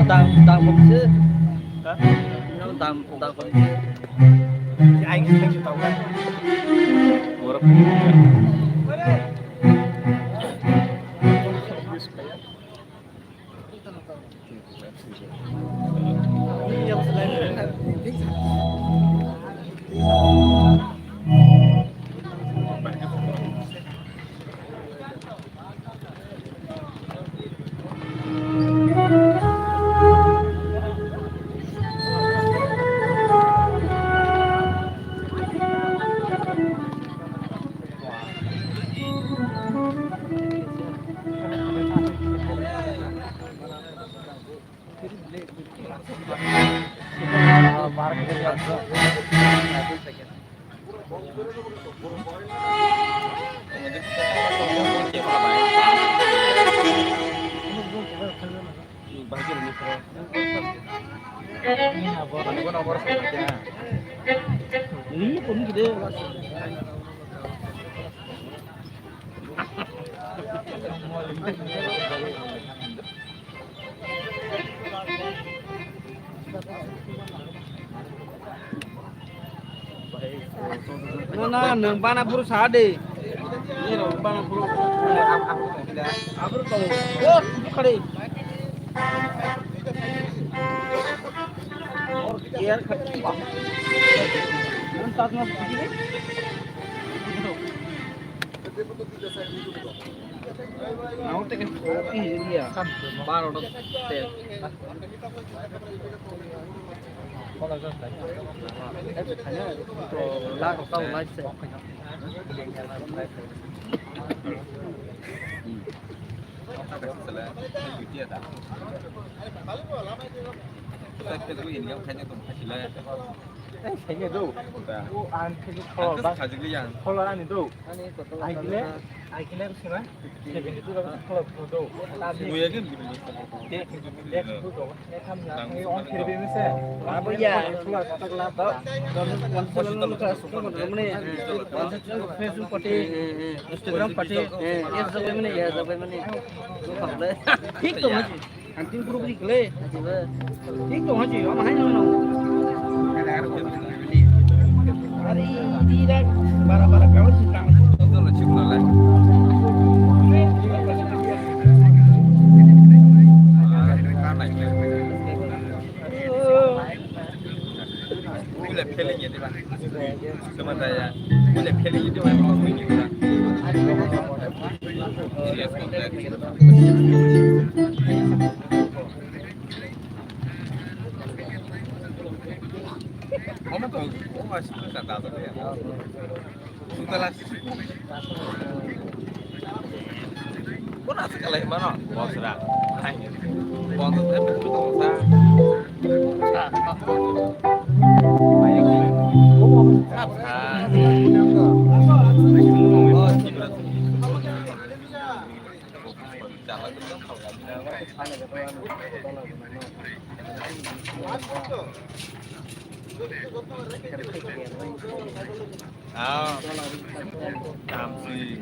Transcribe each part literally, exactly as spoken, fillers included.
Dam, dam, dam, dam. Nana, nwng bana phuru sa de. Nirok bana phuru. Abro to. Oh, khare. Air khati. Nwng tas mas khati. Ang teke iya. Baro do te. Lak rok tau lai se. Khaina do. O ang khe kholo ba. Kholo ani do. Ai kile, ai kile sima. Seventy two ba kholo do. Muya ke. Dex, dex do. Ekam na. Ang on kiri bi se. Abo ya. Kholo tak la. Konsul ka sukun mane. Konsul pati. Kuram pati. Yes, jabai mane, yes, jabai mane. Thik to. Ang tin group ni kle. Thik to haji, ama hai no. Ari di da bara bara kawan si tang. Wila pheling ya diba. Sama daya. Wila pheling ya diba. Serious complex. Omo to, omo asli ta ta ta ya. Sutala. Bono aswk kalaimano, bosra. Hai. Bono tei buku tongsa. Sa, sa. Ah, tamsi.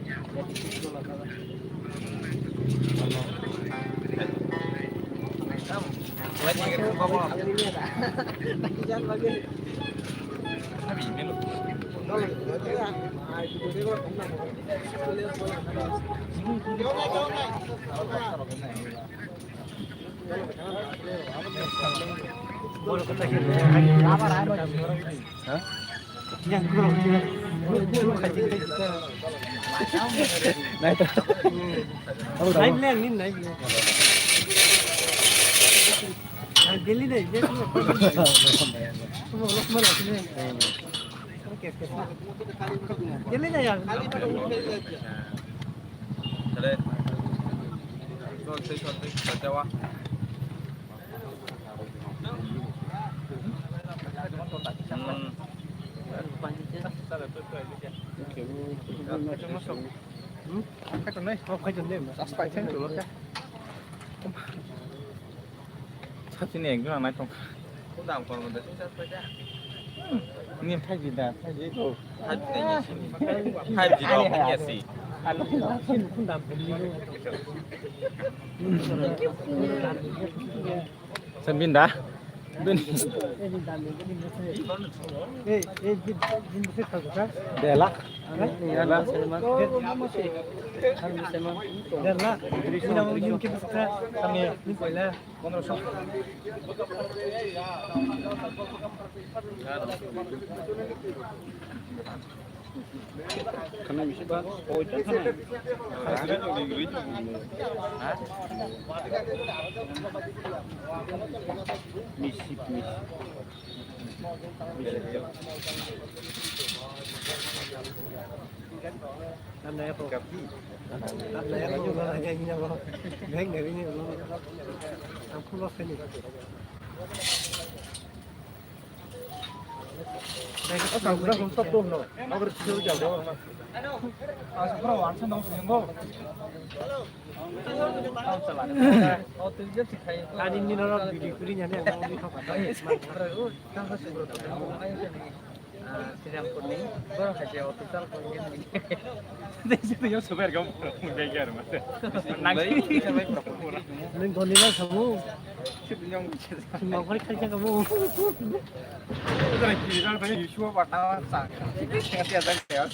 Nai to. Nai bile, ang nini nai bile. Ang daily nai bile. Tamo ulok mana sini? Daily nai ang. Sale. Sol, sol, sol, sol, jawa. Hmm. Saspai thang dulu khe. Sasini ekjon anai tongkha. Ni five G da, five G ko. Five G da, five G da, five G da, five G. Sambin da. Bin. Bela. Bela. Bela. Ani ni norok bidi kuri nyane ang ni thok. Ah, Sriramkurni, borok hai se official content ni. Dei se yo super gam, dei gar ma. Nang. Nang goni ba samu. Sibin yang. Sima bari khai ka mu. Dai ki dai bai shu ba ta sa. Siya sa ya.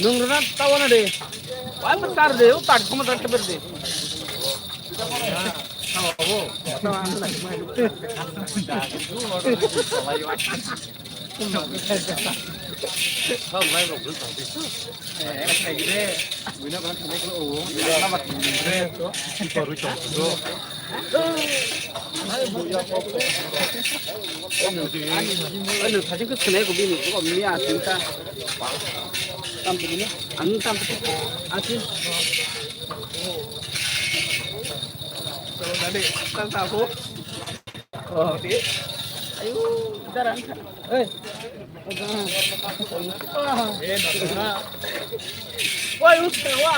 Nung rana tawana de. Wal tar de, u tar kuma tar teber de. Ano thajin ko sene ko bini ko mi a tin ta. Tam tu ni. An tam tu. A tin. So dadi, tan ta ko. Oh. Ayo, daran. Hey. Woi, uste, wah.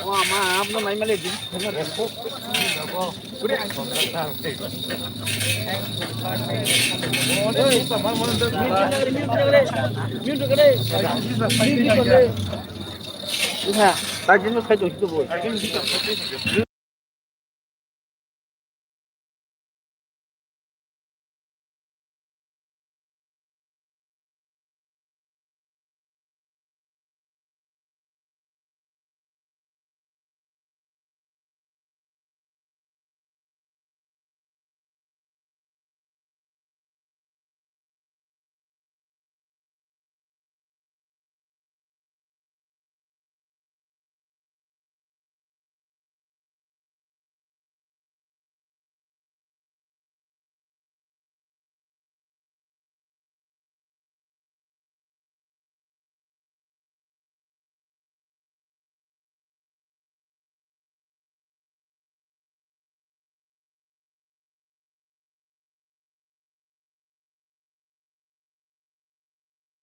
Wah, ma, abno nai male di. Mute kare. Mute kare. Mute kare. Ina, tajin mo khai do, do boy.